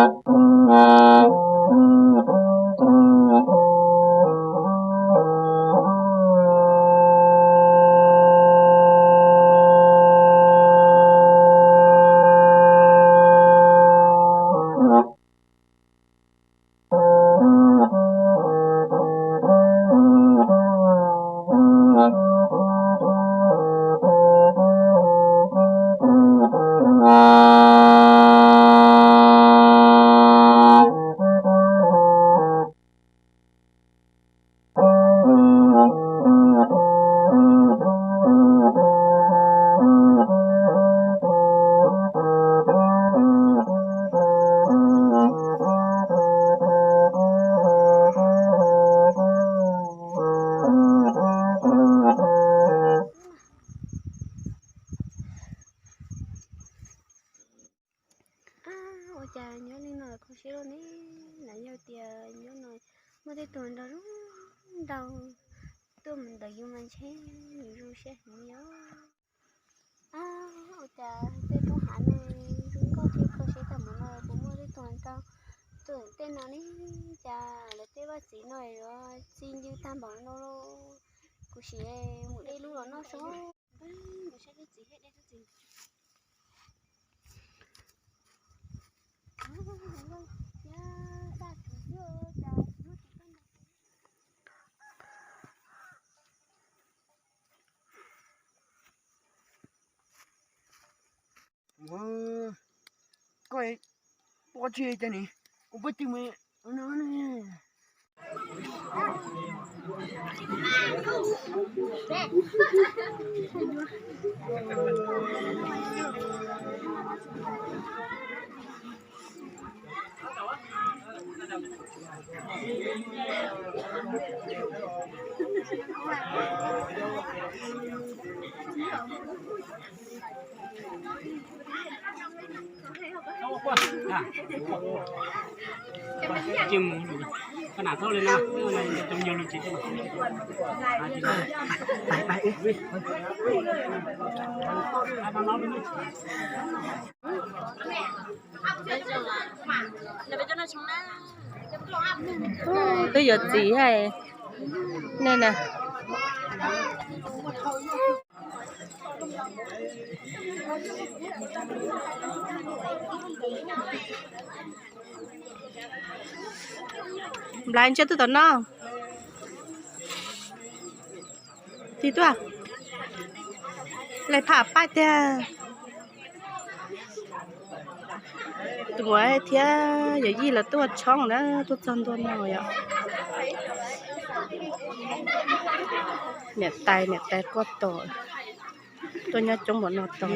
Ab, ua cas nyob li no kho siab luaj ne? Lam yog tias nyob no muaj tej tug nrog zoo nraug tuaj mus ntawm yus mas ntshe yus zoo siab heev li os. Ab, ua cas tej tug hav no zoo nkauj thiab kho siab tag npaum no, puas muaj tej tug nrog tuaj tej no ne? Cas lawv tej vaj txiv no yuav txi ncw tag npaum no lauj. Kuv sim mus de lub los noj saib. Koj ua tsi cas ne? Ua pab twg mus no ne? Twb yuav txiv hais nej na. Nplai ntshe twb tom no. Tig tuaj, lej pham paib tiag. Tus muam thiab yawm yij lawv tuaj tshoob na, tuaj txog ntua no yom. Niam tais niam tais quaj tom, tuaj nyob coob npaum no tos.